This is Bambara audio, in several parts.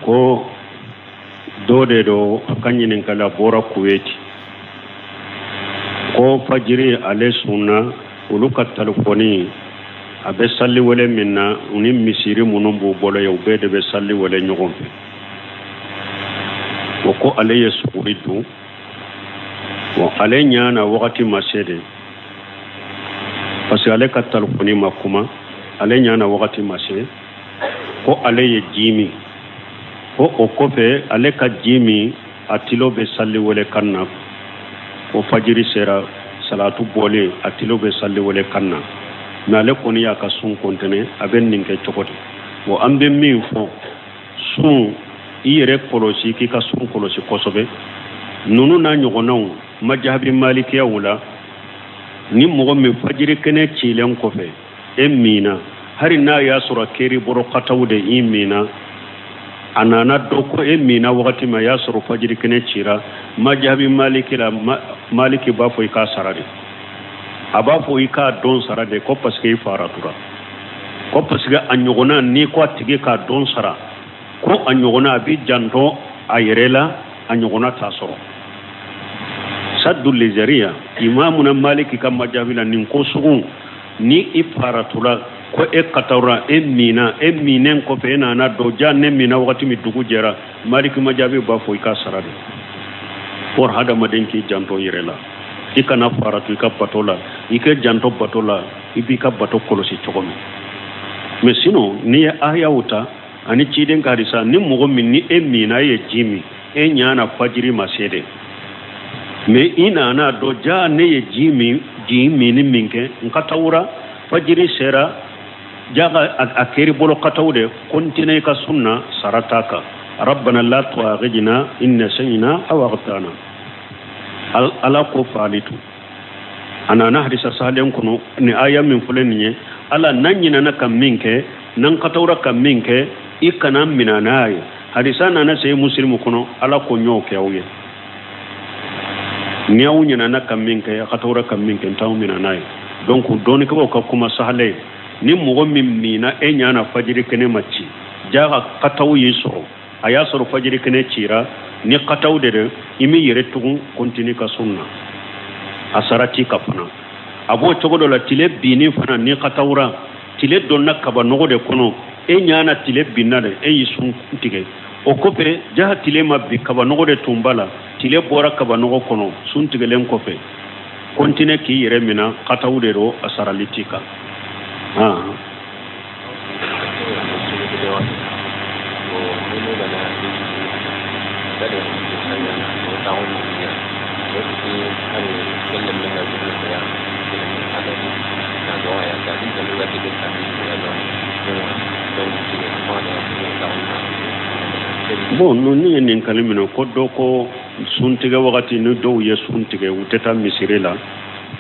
Ko dɔ de don, a ka ɲininkali a bɔra Kuwait, ko fajiri ale sunna, olu ka telefɔni a bɛ sali wele min na, u ni misiri minnu b'u bolo yen, u bɛɛ de bɛ sali wele ɲɔgɔn fɛ. O ko ale ye suguri dun. Bon, ale ɲa na wagati ma se de, parce que ale ka telefɔni ma kuma, ale ɲa na wagati ma se. Ko ale ye ji min, ko o kɔfɛ ale ka ji min, a tilo bɛ sali wele kan na. Ko fajiri sera, salatu bɔlen, a tilo bɛ sali wele kan na, mais ale kɔni y'a ka sun kɔntɛnɛ. A bɛ nin kɛ cogo di? Bon, an bɛ min fɔ, sun, i yɛrɛ kɔlɔsi, k'i ka sun kɔlɔsi kosɛbɛ. Ninnu n'a ɲɔgɔnnaw, majahabi malikiyaw la, ni mɔgɔ min fajiri kɛnɛ cilen kɔfɛ e minna, hali n'a y'a sɔrɔ keri bɔrɔ kataw de i minna, a nana dɔ ko e minna wagati min a y'a sɔrɔ fajiri kɛnɛ cira, majahabi maliki la, maliki b'a fɔ i k'a sara de. A b'a fɔ i k'a dɔn sara de, ko parce que i faratura, ko parce que a ɲɔgɔnna, n'i ko a tigi k'a dɔn sara, ko a ɲɔgɔnna a b'i janto a yɛrɛ la, a ɲɔgɔnna t'a sɔrɔ. Saddu lezariya, imamuna maliki ka majabi la, nin ko sugu, ni i faratula ko e katawra, e mina, e minen kɔfɛ e nana dɔ ja ne mina wagati min dugu jɛra, maliki majabi b'a fɔ i ka sara de. Or hadamaden k'i janto yɛrɛ la, i kana faratu i ka bato la, i ka janto bato la, i b'i ka bato kɔlɔsi cogo min. Mais sinon, n'i ye ayaw ta ani ciden ka hadisa, ni mɔgɔ min ni e mina, e ye ji min, e ɲana fajiri ma se de, mais i nana dɔ ja ne ye ji min, ji minni min kɛ, n ka tawura, fajiri sera, jaga a keri bolo kataw de, kontine i ka sunna, sara t'a kan. Rabbana la tuakhidna in nasina aw akhtana. Ala ko faalitu a nana hadisa sahalen kɔnɔ, ni aya min filɛ nin ye, ala n'an ɲinana ka min kɛ, n'an katawura ka min kɛ, i kana mina n'a ye. Hadisa nana se musilimu kɔnɔ, ala ko n y'o kɛ aw ye, ni aw ɲinana ka min kɛ, a katawura ka min kɛ, n t'aw mina n'a ye. Donc dɔnnikɛbaw ka kuma sahalen ye, ni mɔgɔ min mina, e ɲana fajiri kɛnɛ ma ci, jaga kataw y'i sɔrɔ, a y'a sɔrɔ fajiri kɛnɛ cira, ni kataw de dɛ, i m'i yɛrɛ tugun, kontini ka sun na, a sara t'i ka fana. A b'o cogo dɔ la, tile binni fana, ni katawura tile donna kaba nɔgɔ de kɔnɔ, e ɲana tile binna de, e y'i sun tigɛ. O kɔfɛ jaha tile ma bi, kaba nɔgɔ de tun b'a la, tile bɔra kaba nɔgɔ kɔnɔ, sun tigɛlen kɔfɛ, kontine k'i yɛrɛ minɛ, kataw de don, a sarali t'i kan. Bon, ninnu ye ɲininkali minɛ ko dɔ ko suntigɛ wagati, ni dɔw ye sun tigɛ, u tɛ taa misiri la,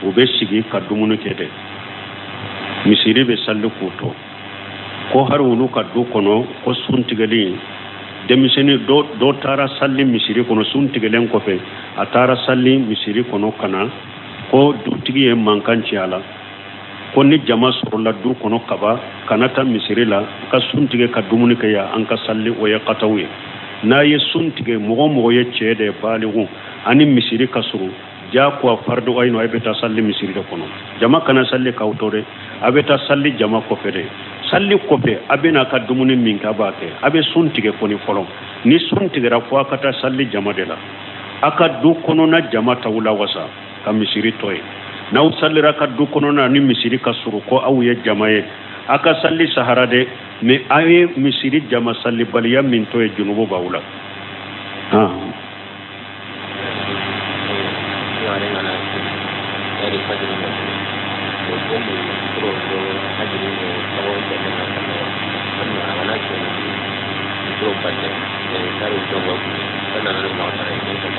u bɛ sigi ka dumuni kɛ dɛ, misiri bɛ sali k'u to. Ko hari olu ka du kɔnɔ, ko sun tigɛlen, denmisɛnnin dɔ taara sali misiri kɔnɔ, sun tigɛlen kɔfɛ a taara sali misiri kɔnɔ ka na, ko dutigi ye mankan ci a la, ko ni jama sɔrɔla du kɔnɔ kaba, kana taa misiri la ka sun tigɛ ka dumuni kɛ yan, an ka sali, o ye kataw ye. N'a ye sun tigɛ, mɔgɔ mɔgɔ ye cɛ de baliku ani misiri ka surun, diyagoya fardu ayinu, a bɛ taa sali misiri de kɔnɔ. Jama kana sali k'aw to dɛ, a bɛ taa sali jama kɔfɛ dɛ. Sali kɔfɛ a bɛ n'a ka dumuni min kɛ, a b'a kɛ, a bɛ sun tigɛ kɔni fɔlɔ. Ni sun tigɛra, fo a ka taa sali jama de la, a ka du kɔnɔna jama t'aw lawasa ka misiri to yen. N'aw salira ka du kɔnɔna ni misiri ka surun, ko aw ye jama ye, a ka sali sahara dɛ, mais aw ye misiri jama salibaliya min to yen, junubu b'aw la.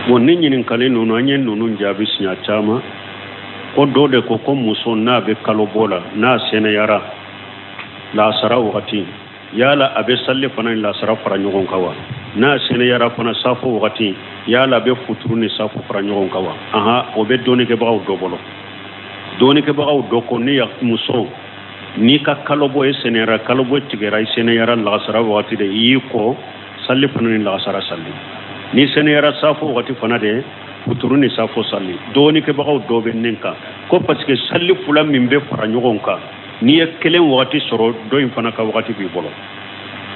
Bon, ni ɲininkali ninnu, an ye ninnu jaabi siɲɛ caman. Ko dɔ de ko ko muso n'a bɛ kalo bɔ la, n'a sɛnɛyara lasara wagati, yala a bɛ sali fana ni lasara fara ɲɔgɔn kan wa? N'a sɛnɛyara fana safo wagati, yala a bɛ futuru ni safo fara ɲɔgɔn kan wa? Ahan, o bɛ dɔnnikɛbagaw dɔ bolo. Dɔnnikɛbagaw dɔ ko ni muso N'i ka kalobɔ e seneyara, kalobɔ tigɛra, i seneyara lagasara wagati de, i y'i ko sali fana ni lagasara sali. N'i seneyara safo wagati fana de, futuru ni safo sali. Dɔɔnikɛbagaw dɔ bɛ nin kan ko parce que sali fila min bɛ fara ɲɔgɔn kan, n'i ye kelen wagati sɔrɔ, dɔ in fana ka wagati b'i bolo.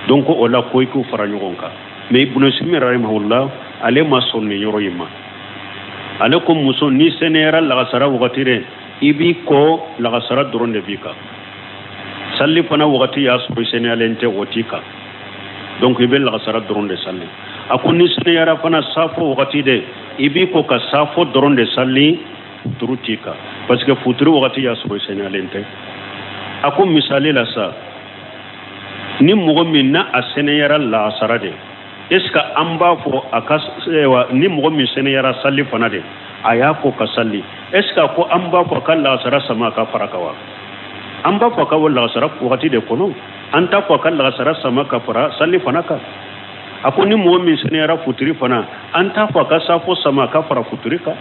Donc o la ko i k'u fara ɲɔgɔn kan. Mais Ibn Usaymin rahimahullah, ale ma sɔn nin yɔrɔ in ma. Ale ko muso, n'i seneyara lagasara wagati de, i b'i ko, lagasara dɔrɔn de b'i kan. Sali fana wagati y'a sɔrɔ i seneyalen tɛ, o t'i kan. Donc i bɛ lagasara dɔrɔn de sali. A ko n'i seneyara fana safo wagati de, i b'i ko ka safo dɔrɔn de sali, futuru t'i kan, parce que futuru wagati y'a sɔrɔ i seneyalen tɛ. A ko misali la sa, ni mɔgɔ min n'a a seneyara lagasara de, est ce que an b'a fɔ a ka, ni mɔgɔ min seneyara sali fana de, a y'a ko ka sali, est ce que a ko an b'a fɔ a ka lagasara sama ka fara kan wa? An b'a fɔ a ka o lagasara wagati de kɔnɔ, an t'a fɔ a ka lagasara sama ka fara sali fana kan. A ko ni mɔgɔ min seneyara futiri fana, an t'a fɔ a ka safo sama ka fara futiri kan.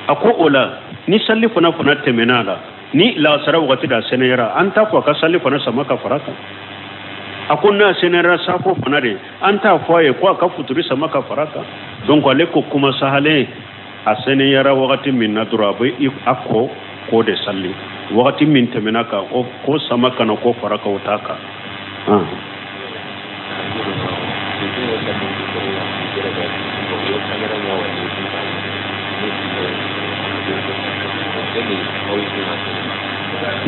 A ko o la, ni sali fana tɛmɛna a la, ni lagasara wagati da seneyara, an t'a fɔ a ka sali fana sama ka fara kan. A ko n'a seneyara safo fana de, an t'a fɔ a ye ko a ka futiri sama ka fara kan. Donc ale ko kuma sahalen, a seneyara wagati min na dɔrɔn, a bɛ a ko k'o de sali. Wagati min tɛmɛna kan, o ko sama kana ko fara kan, o t'a kan.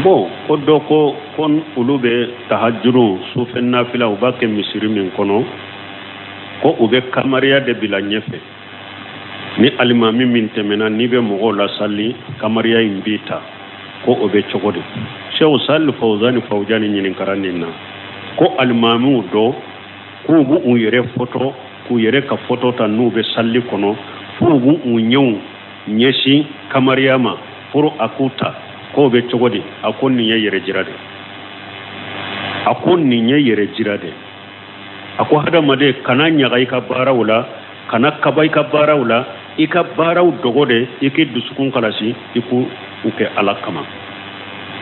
Bon, ko dɔ ko ko olu bɛ tahajuru sufɛ nafila, u b'a kɛ misiri min kɔnɔ, ko u bɛ kamariya de bila ɲɛfɛ. Ni alimami min tɛmɛna, n'i bɛ mɔgɔw lasali, kamariya in b'i ta, ko o bɛ cogo di? Sehu Sali Fawzani Fawjani ɲininkara nin na ko alimamiw dɔ k'u b'u yɛrɛ foto, k'u yɛrɛ ka foto ta n'u bɛ sali kɔnɔ, f'u b'u ɲɛw ɲɛsin kamariya ma pour a k'u ta, k'o bɛ cogo di? A ko nin ye yɛrɛ jira de. A ko nin ye yɛrɛ jira de. A ko hadamaden kana ɲaga i ka baaraw la, kana kaba i ka baaraw la, i ka baaraw dogo de, i k'i dusukun kalasi, i k'u kɛ Ala kama.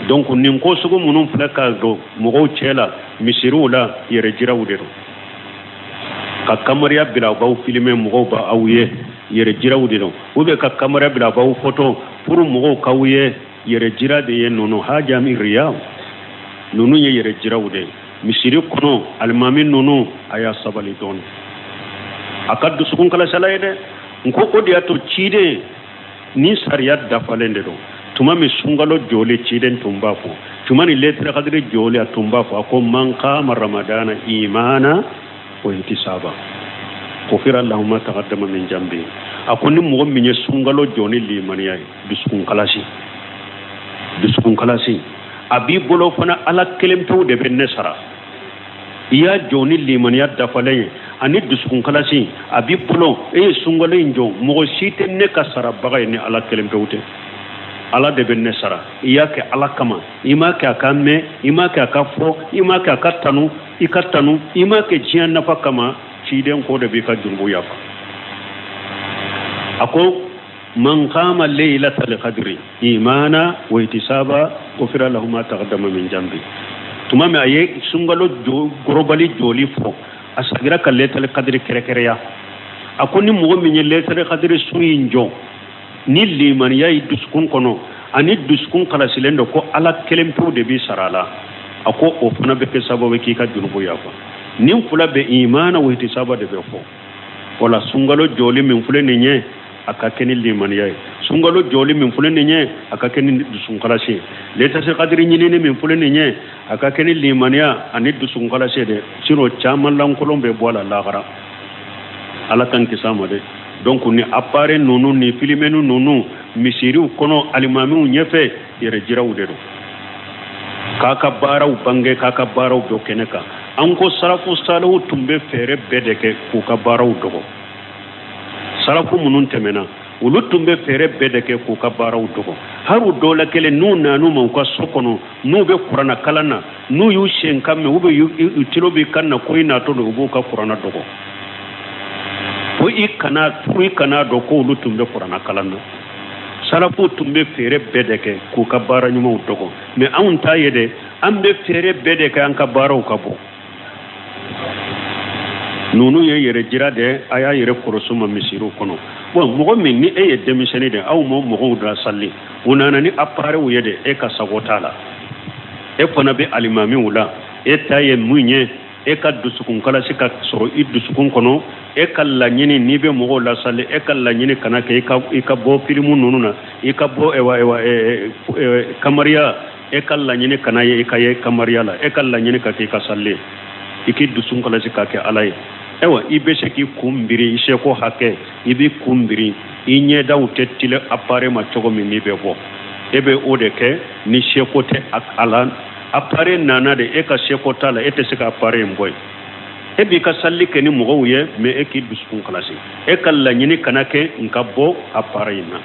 Donc nin ko sugu minnu filɛ ka don mɔgɔw cɛ la misiriw la, yɛrɛ jiraw de don. Ka kamariya bila b'aw filime, mɔgɔw b'aw ye, yɛrɛ jiraw de don. Ou bien ka kamariya bila b'aw foto pour mɔgɔw k'aw ye, yɛrɛ jira de ye ninnu. Hajami riya ninnu ye yɛrɛ jiraw de ye. Misiri kɔnɔ alimami ninnu, a y'a sabali dɔɔni, a ka dusukun kalasala ye dɛ. N ko o de y'a to ciden ni sariya dafalen de don. Tuma min sunkalo jɔli, ciden tun b'a fɔ, tuma ni lɛtɛrɛ kadiri jɔli, a tun b'a fɔ, a ko man kama ramadana imana wa ihtisaba kufira lahu ma taqaddama min jambi. A ko ni mɔgɔ min ye sunkalo jɔ ni limaniya ye, dusukun kalasi, dusukun kalasi, a b'i bolo fana Ala kelen pewu de bɛ ne sara. I y'a jɔ ni limaniya dafalen ye ani dusukun kalasi, a b'i bolo e ye sunkalo in jɔ, mɔgɔ si tɛ ne ka sarabaga ye ni Ala kelen pewu tɛ. Ala de bɛ ne sara. I y'a kɛ Ala kama, i m'a kɛ a ka mɛn, i m'a kɛ a ka fɔ, i m'a kɛ a ka tanu, i ka tanu, i m'a kɛ diɲɛ nafa kama, ciden ko de b'i ka jurumu yafa. A ko man qama laylatal qadri imana wa ihtisaba ghufira lahu ma taqaddama min jambi. Tuma min a ye sunkalo gorobali jɔli fɔ, a sagira ka lɛtɛrɛ kadiri kɛrɛkɛrɛya. A ko ni mɔgɔ min ye lɛtɛrɛ kadiri sun in jɔ ni limaniya ye dusukun kɔnɔ ani dusukun kalasilen don ko Ala kelen pewu de b'i sara a la, a ko o fana bɛ kɛ sababu ye k'i ka jurumu yafa. Nin fila bɛ imana wa ihtisaba de bɛ fɔ. O la sunkalo jɔli min filɛ nin ye, a ka kɛ ni limaniya ye. Sunkalo jɔli min filɛ nin ye, a ka kɛ ni dusukun kalasi ye. Lɛtɛrɛ kadiri ɲinini min filɛ nin ye, a ka kɛ ni limaniya ani dusukun kalasi ye dɛ. Sinon caman lankolon bɛ bɔ a la lahara. Ala k'an kisi a ma dɛ. Donc ni appareil ninnu ni filimɛni ninnu misiriw kɔnɔ alimamiw ɲɛfɛ, yɛrɛ jiraw de don. K'a ka baaraw bange, k'a ka baaraw bɔ kɛnɛ kan. An ko sarafu salihu tun bɛ fɛɛrɛ bɛɛ de kɛ k'u ka baaraw dogo. Sarafu minnu tɛmɛna, olu tun bɛ fɛɛrɛ bɛɛ de kɛ k'u ka baaraw dogo. Hali u dɔw la kelen, n'u nan'u ma u ka so kɔnɔ, n'u bɛ kuranna kalan na, n'u y'u sen kan mɛn, u bɛ u tulo b'i kan na ko i natɔ don, u b'u ka kuranna dogo. Fo i kana dɔn ko olu tun bɛ kuranna kalan na. Sarafu tun bɛ fɛɛrɛ bɛɛ de kɛ k'u ka baara ɲumanw dogo. Mais anw t'a ye dɛ. An bɛ fɛɛrɛ bɛɛ de kɛ an ka baaraw ka bɔ. Ninnu ye yɛrɛ jira de, a y'a yɛrɛ kɔrɔsi ma misiriw kɔnɔ. Bon, mɔgɔ min ni e ye denmisɛnnin de, aw ma mɔgɔw lasali, u nana ni appareilw ye de, e ka sago t'a la. E fana bɛ alimamiw la, e ta ye mun ye? E ka dusukun kalasi ka sɔrɔ i dusukun kɔnɔ. E ka laɲini, n'i bɛ mɔgɔw lasali, e ka laɲini kana kɛ i ka bɔ filimu ninnu na, i ka bɔ kamariya. E ka laɲini kana ye i ka ye kamariya la, e ka laɲini ka kɛ i ka sali ye, i k'i dusukun kalasi ka kɛ Ala ye. Ayiwa, i bɛ se k'i kun biri i seko hakɛ, i b'i kun biri, i ɲɛdaw tɛ tile appareil ma cogo min n'i bɛ bɔ, e bɛ o de kɛ. Ni seko tɛ a la, appareil nana de, e ka seko t'a la, e tɛ se ka appareil in bɔ yen. E b'i ka sali kɛ ni mɔgɔw ye, mais e k'i dusukun kalasi, e ka laɲini kana kɛ n ka bɔ appareil in na.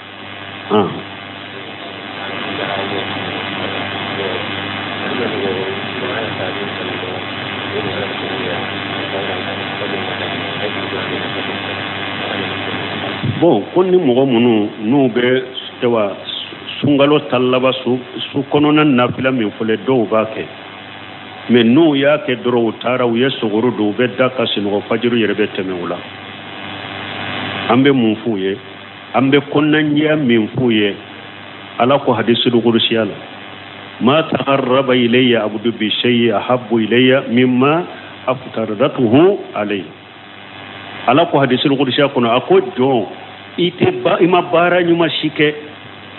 Bon, ko ni mɔgɔ minnu n'u bɛ ayiwa sunkalo tan laban su su kɔnɔna nafila min filɛ, dɔw b'a kɛ, mais n'u y'a kɛ dɔrɔn, u taara u ye sogoro dun, u bɛ da ka sunɔgɔ, fajiri yɛrɛ bɛ tɛmɛ u la. An bɛ mun f'u ye? An bɛ kɔnɔnajɛya min f'u ye, Ala ko hadisul kudusiya la: ma taqarraba ilayya abdu bi shay'in ahabbu ilayya mimma aftaradatuhu alayhi. Ala ko hadisul kudusiya kɔnɔ, a ko jɔn, i tɛ ba, i ma baara ɲuman si kɛ,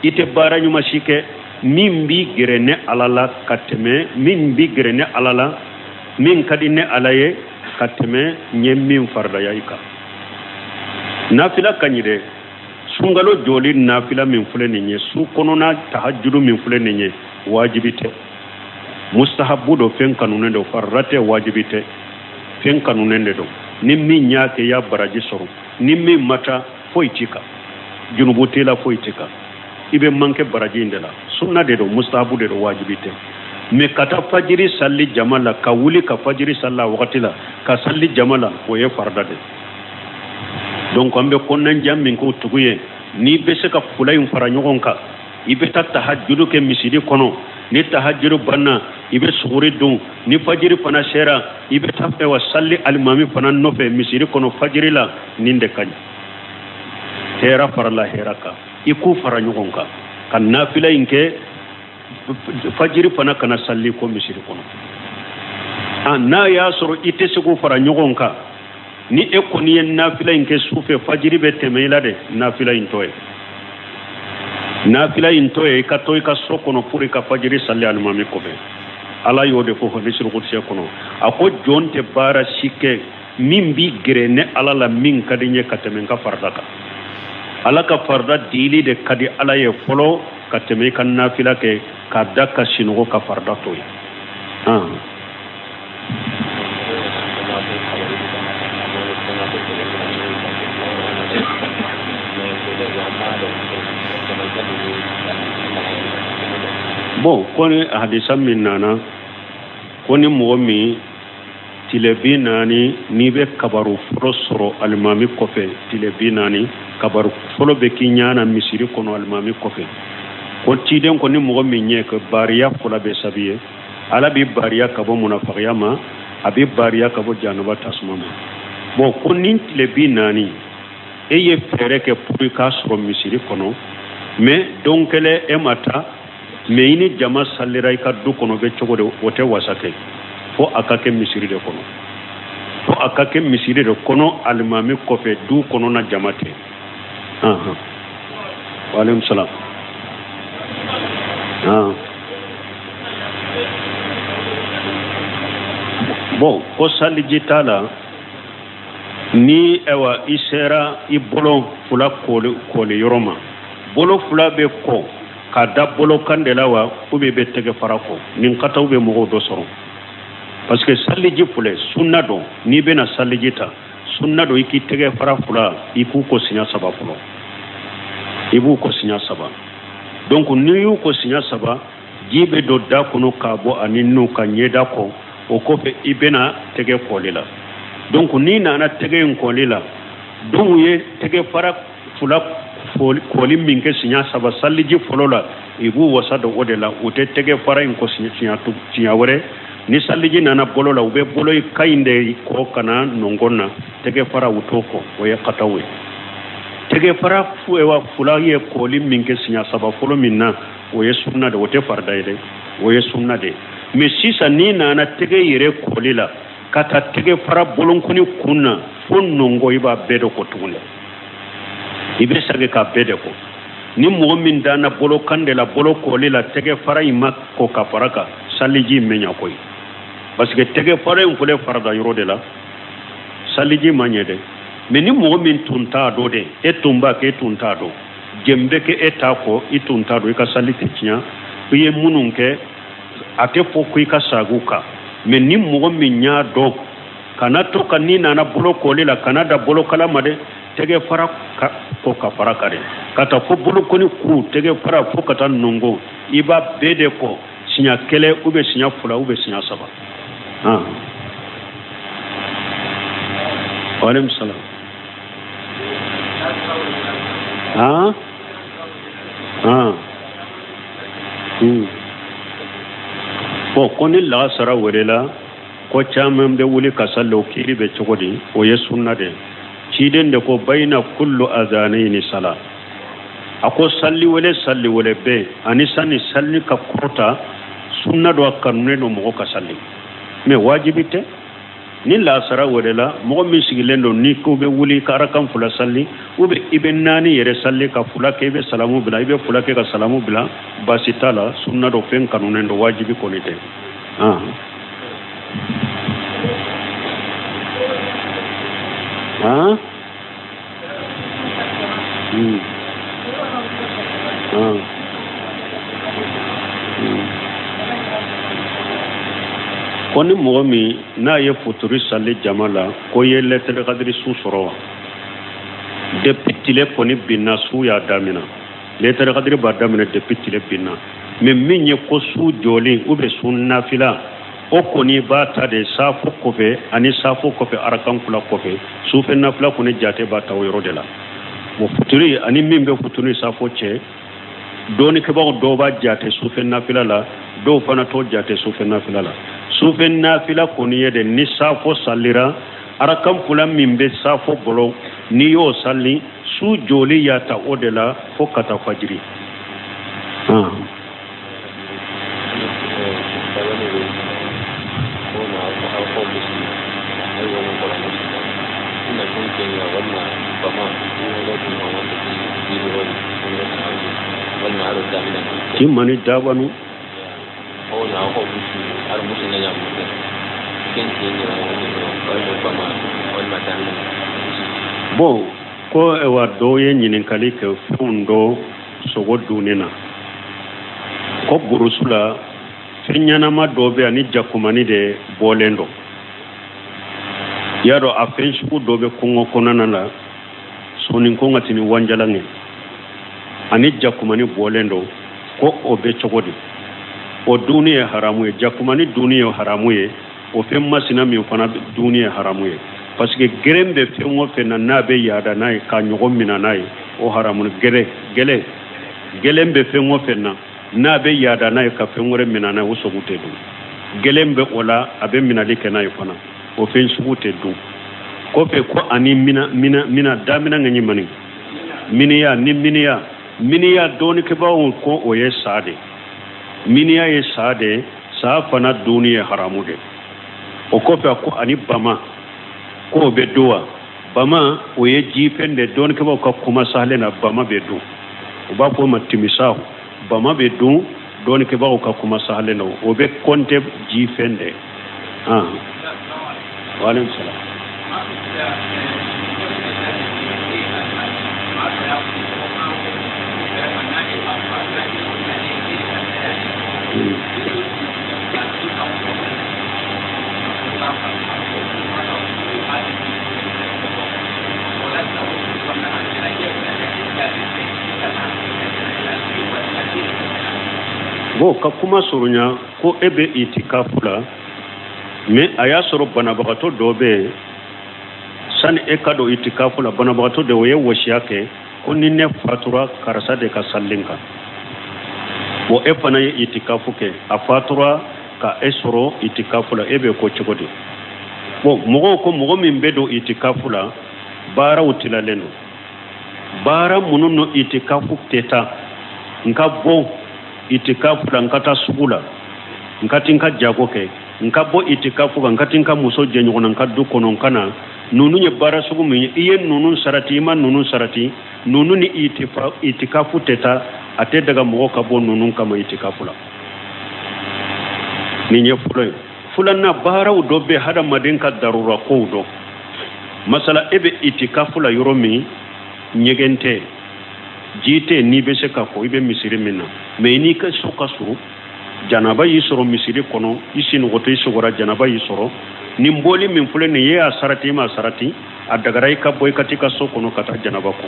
i tɛ baara ɲuman si kɛ min b'i gɛrɛ ne Ala la ka tɛmɛ, min b'i gɛrɛ ne Ala la, min ka di ne Ala ye ka tɛmɛ n ye min faridaya i kan. Nafila ka ɲi dɛ. Sunkalo jɔli nafila min filɛ nin ye, su kɔnɔna tahajudu min filɛ nin ye, wajibi tɛ, mustahabu don, fɛn kanunen don, farida tɛ, wajibi tɛ, fɛn kanunen de don. Ni min y'a kɛ, i y'a baraji sɔrɔ. Ni min ma taa, foyi t'i kan, junubu t'i la, foyi t'i kan, i bɛ manqué baraji in de la. Sunna de don, mustahabu de don, wajibi tɛ. Mais ka taa fajiri sali jama la, ka wuli ka fajiri sali a wagati la, ka sali jama la, o ye farida de. Donc an bɛ kɔnɔnajɛya min k'o tugu ye, n'i bɛ se ka fila in fara ɲɔgɔn kan, i bɛ taa tahajudu kɛ misiri kɔnɔ, ni tahajudu banna, i bɛ suguri dun, ni fajiri fana sera, i bɛ taa fɛ wa sali alimami fana nɔfɛ misiri kɔnɔ fajiri la, nin de ka ɲi. Hɛra farala hɛra kan, i k'u fara ɲɔgɔn kan ka nafila in kɛ, fajiri fana kana sali ko misiri kɔnɔ. N'a y'a sɔrɔ i tɛ se k'u fara ɲɔgɔn kan, ni e kɔni ye nafila in kɛ su fɛ, fajiri bɛ tɛmɛ i la dɛ, nafila in tɔ ye, nafila in tɔ ye, i ka to i ka so kɔnɔ pour i ka fajiri sali alimami kɔfɛ. Ala y'o de fɔ hadisul kudusi kɔnɔ, a ko jɔn tɛ baara si kɛ min b'i gɛrɛ ne Ala la, min ka di n ye ka tɛmɛ n ka farida kan. Ala ka farida dili de ka di Ala ye fɔlɔ ka tɛmɛ i ka nafila kɛ k'a da ka sinɔgɔ ka farida to yen. Bon, ko ni hadisa min nana ko ni mɔgɔ min tile 40 n'i bɛ kabaru fɔlɔ sɔrɔ alimami kɔfɛ, tile 40 kabaru fɔlɔ bɛ k'i ɲɛ na misiri kɔnɔ alimami kɔfɛ, ko ciden ko ni mɔgɔ min ɲɛ kɛ, bariya fila bɛ sabi ye, Ala b'i bariya ka bɔ munafagiya ma, a b'i bariya ka bɔ janaba tasuma ma. Bon, ko ni tile 40 e ye fɛɛrɛ kɛ pour i k'a sɔrɔ misiri kɔnɔ, mais don kelen e ma taa, mais i ni jama salira i ka du kɔnɔ, bɛ cogo di? O tɛ wasa kɛ, fo a ka kɛ misiri de kɔnɔ, fo a ka kɛ misiri de kɔnɔ alimami kɔfɛ, du kɔnɔna jama tɛ. Waaleykum salaam. Bon, ko saliji t'a la, ni ayiwa i sera i bolo fila koli yɔrɔ ma, bolo fila bɛ ko ka da bolo kan de la wa, ou bien i bɛ tɛgɛ fara ko? Nin kataw bɛ mɔgɔw dɔ sɔrɔ, parce que saliji filɛ, sunna don. N'i bɛna saliji ta, sunna don i k'i tɛgɛ fara fila, i k'u ko siɲɛ saba fɔlɔ, i b'u ko siɲɛ saba. Donc n'i y'u ko siɲɛ saba, ji bɛ don da kɔnɔ k'a bɔ ani nu ka ɲɛda ko, o kɔfɛ i bɛna tɛgɛ kɔli la. Donc n'i nana tɛgɛ in kɔli la, dɔw ye tɛgɛ fara fila koli min kɛ siɲɛ saba saliji fɔlɔ la, i b'u wasa don o de la. U tɛ tɛgɛ fara in ko siɲɛ wɛrɛ. Ni saliji nana bolo la, u bɛ bolo ka in de ko ka na nɔngɔn na, tɛgɛ fara u t'o ko, o ye kataw ye. Tɛgɛ fara fula ye koli min kɛ siɲɛ saba fɔlɔ min na, o ye sunna de, o tɛ farida ye dɛ, o ye sunna de. Mais sisan n'i nana tɛgɛ yɛrɛ koli la ka taa tɛgɛ fara bolonkɔni kun na fo nɔngɔn, i b'a bɛɛ de ko tuguni, i bɛ segin k'a bɛɛ de ko. Ni mɔgɔ min danna bolo kan de la, bolo koli la, tɛgɛ fara in ma ko ka fara kan, saliji in bɛ ɲa koyi, parce que tɛgɛ fara in filɛ farida yɔrɔ de la, saliji ma ɲɛ dɛ. Mais ni mɔgɔ min tun t'a dɔn dɛ, e tun b'a kɛ, e tun t'a dɔn, jɛn bɛ kɛ e t'a kɔ, i tun t'a dɔn, i ka sali tɛ tiɲɛ. I ye minnu kɛ, a tɛ fɔ ko i ka sagin u kan. Mais ni mɔgɔ min y'a dɔn, kana to ka n'i nana bolo koli la, kana da bolokala ma dɛ, tɛgɛ fara ko ka fara kan dɛ, ka taa fo bolokɔni ku, tɛgɛ fara fo ka taa nɔngɔn, i b'a bɛɛ de ko siɲɛ kelen ou bien siɲɛ fila ou bien siɲɛ saba. Waaleykum salaam. Han han. Bon, ko ni lagasara welela, ko caman bɛ wuli ka sali, o kiri bɛ cogo di? O ye sunna de. Ciden de ko bayina kullu azanayni sala, a ko sali wele sali wele bɛ ani sani sali ka kɔrɔta, sunna don, a kanunen don mɔgɔ ka sali, mais wajibi tɛ. Ni lasara welela, mɔgɔ min sigilen don, ni ko bɛ wuli ka arakan fila sali, ou bien i bɛ naani yɛrɛ sali ka fila kɛ, i bɛ salamu bila, i bɛ fila kɛ ka salamu bila, baasi t'a la, sunna don, fɛn kanunen don, wajibi kɔni tɛ. Han han. Han. Ko ni mɔgɔ min n'a ye futuri sali jama la, ko ye lɛtɛrɛ kadiri su sɔrɔ wa? Depuis tile kɔni binna, su y'a damina, lɛtɛrɛ kadiri b'a daminɛ depuis tile binna. Mais min ye ko su jɔlen ou bien su nafila, o kɔni b'a ta de safo kɔfɛ, ani safo kɔfɛ arakan fila kɔfɛ, sufɛ nafila kɔni jate b'a ta o yɔrɔ de la. Bon, futuri ani min bɛ futuri safo cɛ, dɔɔnikɛbagaw dɔw b'a jate sufɛ nafila la, dɔw fana t'o jate sufɛ nafila la. Sufɛ nafila kɔni ye de, ni safo salira, arakan fila min bɛ safo bolo, n'i y'o sali, su joli y'a ta o de la fo ka taa fajiri. Timani dabanu. Bon, ko ewa dɔw ye ɲininkali kɛ fɛnw dɔ sogo dunni na, ko burusu la fɛn ɲɛnama dɔ bɛ ani jakumani de bɔlen don. I y'a dɔn, a fɛn sugu dɔ bɛ kungo kɔnɔna la, soninko ka tini wanjalan ye, ani jakumani bɔlen don, ko o bɛ cogo di? O dunni ye haramu ye, jakumani dunni ye haramu ye, o fɛn masina min fana dunni ye haramu ye, parce que gɛrɛn bɛ fɛn o fɛn na, n'a bɛ yaada n'a ye ka ɲɔgɔn minɛ n'a ye, o haramu. Gɛrɛ gɛlɛ gɛlɛn bɛ fɛn o fɛn na, n'a bɛ yaada n'a ye ka fɛn wɛrɛ minɛ n'a ye, o sogo tɛ dun. Gɛlɛn bɛ o la, a bɛ minɛli kɛ n'a ye fana, o fɛn sugu tɛ dun. Kɔfɛ ko ani mina mina mina damina ŋa ɲimani miniya ni miniya miniya, dɔɔnikɛbaaw ko o ye sa de, miniya ye sa de, sa fana dunni ye haramu de. O kɔfɛ ko ani bama, k'o bɛ dun wa? Bama o ye jifɛn de, dɔɔnikɛbaaw ka kuma sahalen na, bama bɛ dun, u b'a fɔ o ma timisahu, bama bɛ dun, dɔɔnikɛbaaw ka kuma sahalen na, o bɛ kɔnte jifɛn de. Waaleykum salaam. Bon, ka kuma surunya, ko e bɛ itikafu la, mais a y'a sɔrɔ banabagatɔ dɔ bɛ yen, sani e ka don itikafu la, banabagatɔ dɔ o ye wasiya kɛ ko ni ne fatura karisa de ka sali n kan. Bon, e fana ye itikafu kɛ, a fatura ka e sɔrɔ itikafu la, e bɛ ko cogo di? Bon, mɔgɔw ko mɔgɔ min bɛ don itikafu la, baaraw tilalen don. Baara minnu no itikafu tɛ taa, n ka bɔ itikafu la n ka taa sugu la, n ka ti n ka jago kɛ, n ka bɔ itikafu kan n ka ti n ka muso jɛ ɲɔgɔn na n ka du kɔnɔ n ka na, ninnu ye baara sugu min ye, i ye ninnu sarati, i ma ninnu sarati, ninnu ni itikafu tɛ taa, a tɛ daga mɔgɔ ka bɔ ninnu kama itikafu la. Nin ye fɔlɔ ye. Filanan, baaraw dɔ bɛ hadamaden ka darura kow dɔ. Masala, e bɛ itikafu la yɔrɔ min, ɲɛgɛn tɛ, ji tɛ, n'i bɛ se ka ko i bɛ misiri min na, mais n'i ka so ka surun, janaba y'i sɔrɔ misiri kɔnɔ, i sinɔgɔtɔ i sogora, janaba y'i sɔrɔ, nin bɔli min filɛ nin ye, a sarati i ma sarati, a dagara i ka bɔ i ka t'i ka so kɔnɔ ka taa janaba ko.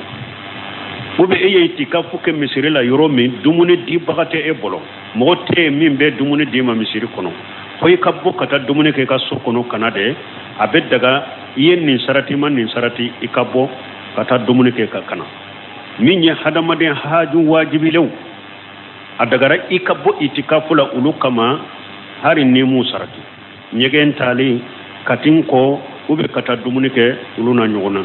Ou bien e ye itikafu kɛ misiri la yɔrɔ min, dumuni dibaga tɛ e bolo, mɔgɔ tɛ yen min bɛ dumuni d'i ma misiri kɔnɔ, fo i ka bɔ ka taa dumuni kɛ i ka so kɔnɔ ka na dɛ, a bɛ daga i ye nin sarati ma nin sarati, i ka bɔ ka taa dumuni kɛ ka kana. Min ye hadamaden haju wajibilenw, a dagara i ka bɔ itikafu la olu kama, hari ni m'u sarati, ɲɛgɛn taali, ka t'i ko, ou bien ka taa dumuni kɛ, olu na ɲɔgɔn na.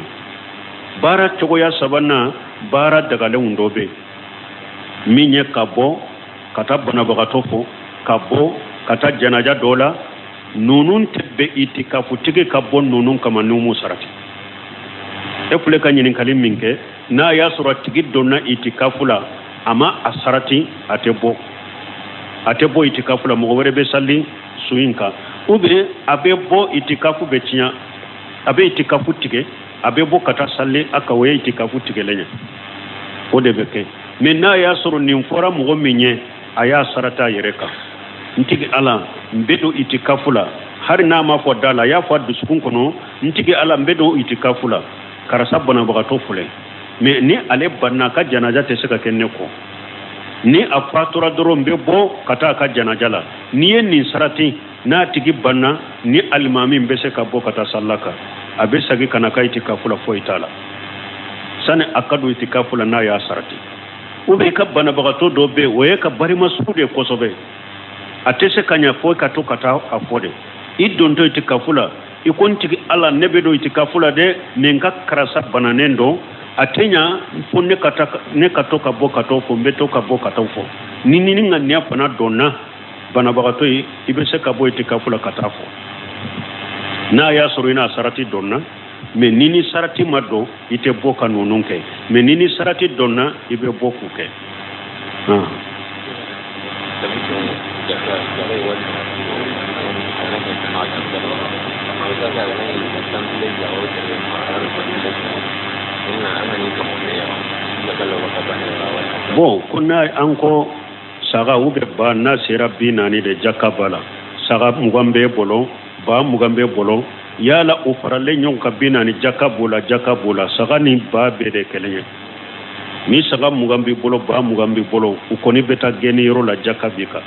Baara cogoya sabanan, baara dagalenw dɔ bɛ min ye ka bɔ ka taa banabagatɔ fo, ka bɔ ka taa janaja dɔ la, ninnu tɛ bɛn itikafutigi ka bɔ ninnu kama n'u m'u sarati. E filɛ ka ɲininkali min kɛ, n'a y'a sɔrɔ a tigi donna itikafu la, a ma a sarati, a tɛ bɔ, a tɛ bɔ itikafu la, mɔgɔ wɛrɛ bɛ sali su in kan, ou bien a bɛ bɔ, itikafu bɛ tiɲɛ, a bɛ itikafu tigɛ, a bɛ bɔ ka taa sali a kan, o ye itikafu tigɛlen ye, o de bɛ kɛ. Mais n'a y'a sɔrɔ nin fɔra mɔgɔ min ye, a y'a sarata a yɛrɛ kan, n tigi ala n bɛ don itikafu la, hali n'a ma fɔ da la, a y'a fɔ a dusukun kɔnɔ, n tigi ala n bɛ don itikafu la, karisa banabagatɔ filɛ, mais ni ale banna, a ka janaja tɛ se ka kɛ ne kɔ, ni a fatura dɔrɔn n bɛ bɔ ka taa a ka janaja la. N'i ye nin sarati, n'a tigi banna, ni alimami bɛ se ka bɔ ka taa sali a kan, a bɛ segin ka na ka itikafu la, foyi t'a la sani a ka don itikafu la n'a y'a sarati. Ou bien i ka banabagatɔ dɔ bɛ yen, o ye ka barima sugu de ye kosɛbɛ, a tɛ se ka ɲɛ fo ka to ka taa a fɔ de. I dontɔ itikafu la, i ko n tigi ala ne bɛ don itikafu la dɛ, mais n ka karisa bananen don, a tɛ ɲa fo ne ka taa, ne ka to ka bɔ ka t'o fɔ, n bɛ to ka bɔ ka t'o fɔ. Ni ni ŋaniya fana donna banabagatɔ ye, i bɛ se ka bɔ itikafu la ka taa fɔ, n'a y'a sɔrɔ i n'a sarati donna. Mais ni ni sarati ma don, i tɛ bɔ ka ninnu kɛ, mais ni ni sarati donna, i bɛ bɔ k'u kɛ. Bon, ko n'a an ko saga ou bien ba n'a sera 40 de jaka b'a la, saga 20 b'e bolo, ba 20 b'e bolo, yala o faralen ɲɔgɔn kan 40 jaka b'o la, jaka b'o la, saga ni ba bɛɛ de kelen ye. Ni saga 20 b'i bolo, ba 20 b'i bolo, u kɔni bɛ taa gɛnni yɔrɔ la, jaka b'i kan.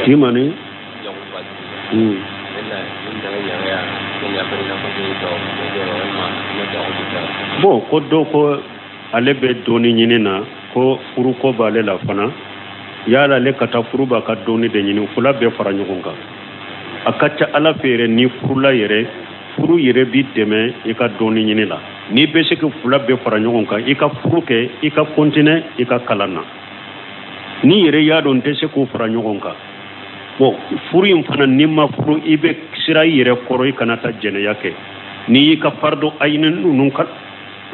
Kimani? Bon, ko dɔ ko ale bɛ dɔɔni ɲini na, ko furuko b'ale la fana, yala ale ka taa furu b'a ka dɔɔni de ɲini, fila bɛɛ fara ɲɔgɔn kan. A ka ca ala fɛ yɛrɛ, ni furula yɛrɛ, furu yɛrɛ b'i dɛmɛ i ka dɔɔni ɲini la. N'i bɛ se ka fila bɛɛ fara ɲɔgɔn kan, i ka furu kɛ, i ka continuer i ka kalan na. N'i yɛrɛ y'a dɔn n tɛ se k'o fara ɲɔgɔn kan, bon, furu in fana n'i ma furu, i bɛ sira i yɛrɛ kɔrɔ, i kana taa jɛnɛya kɛ. N'i y'i ka fardo ayini ninnu ka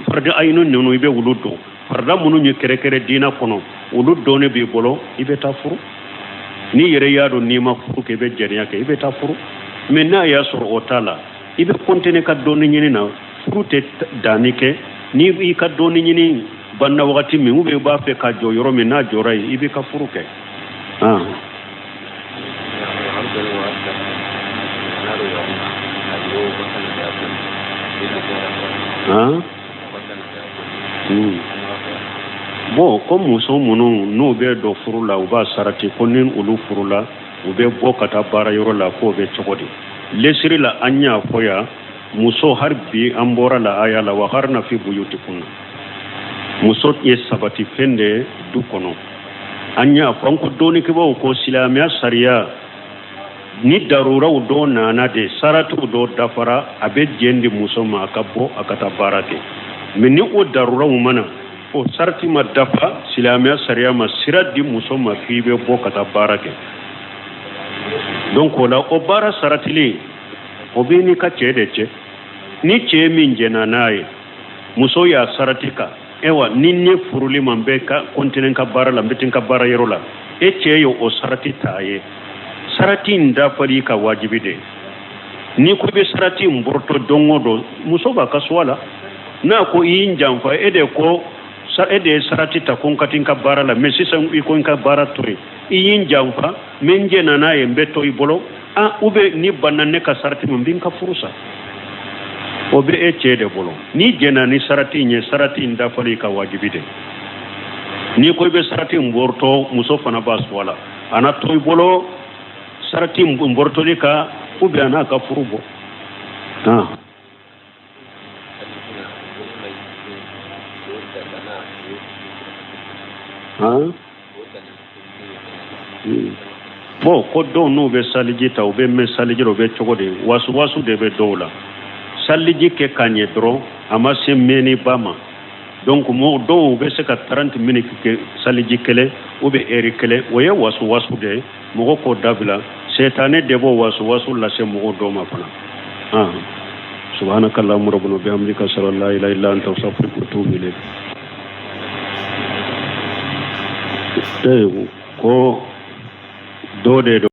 fardo ayini ninnu, i bɛ olu dɔn, farida minnu ye kɛrɛkɛrɛ diinɛ kɔnɔ, olu dɔɔni b'i bolo, i bɛ taa furu. N'i yɛrɛ y'a dɔn n'i ma furu kɛ, i bɛ jɛnɛya kɛ, i bɛ taa furu. Mais n'a y'a sɔrɔ o t'a la, i bɛ continuer ka dɔɔni ɲini na, furu tɛ danni kɛ. Ni i ka dɔɔni ɲini banna wagati min, ou bien i b'a fɛ ka jɔ yɔrɔ min, n'a jɔra yen, i b'i ka furu kɛ. Bon, ko muso minnu n'u bɛ don furu la, u b'a sarati ko ni olu furula, u bɛ bɔ ka taa baara yɔrɔ la, k'o bɛ cogo di? Lesiri la, an y'a fɔ yan, muso, hali bi an bɔra la aya la, waqarna fi buyutikunna, muso ye sabati fɛn de ye du kɔnɔ. An y'a fɔ an ko dɔnnikɛbaaw ko silamɛya sariya ni daruraw dɔ nana de, saratiw dɔ dafara, a bɛ jɛn di muso ma a ka bɔ a ka taa baara kɛ. Mais ni o daruraw ma na, o sarati ma dafa, silamɛya sariya ma sira di muso ma k'i bɛ bɔ ka taa baara kɛ. Donc o la, o baara saratili, o bɛ n'i ka cɛ de cɛ. Ni cɛ min jɛnna n'a ye, muso y'a sarati kan, ewa, ni ne furuli ma, n bɛ ka continuer n ka baara la, n bɛ taa n ka baara yɔrɔ la, e cɛ ye o sarati ta ye, sarati in dafali ka wajibi de. N'i ko i bɛ sarati in bɔrɔtɔ don o don, muso b'a ka choix la. N'a ko i y'i n janfa, e de ko, e de ye sarati ta ko n ka taa n ka baara la, mais sisan i ko n ka baara to yen, i y'i n janfa, mais n jɛnna n'a ye, n bɛ to i bolo. Ah, ou bien n'i banna ne ka sarati ma, n bɛ n ka furu sa. O bɛ e cɛ de bolo. N'i jɛnna ni sarati in ye, sarati in dafali ka wajibi de. N'i ko i bɛ sarati in bɔrɔtɔ, muso fana b'a choix la, a na to i bolo sarati in bɔrɔtɔli kan, ou bien a n'a ka furu bɔ. Ah. Ah. Bon, ko dɔw n'u bɛ saliji ta, u bɛ mɛn saliji la, u bɛ cogo di? Wasu wasu de bɛ dɔw la. Saliji kɛ ka ɲɛ dɔrɔn, a ma se mɛnniba ma. Donc mɔgɔ dɔw bɛ se ka 30 minutes kɛ saliji kelen ou bien heure kelen. O ye wasu wasu de ye, mɔgɔ k'o dabila. Setanɛ de b'o wasu wasu lase mɔgɔ dɔw ma fana. Ah, subhanaka allahumma rabbana wa bihamdika, ashhadu an la ilaha illa anta, astaghfiruka wa atubu ilayk. Ko dɔ de don.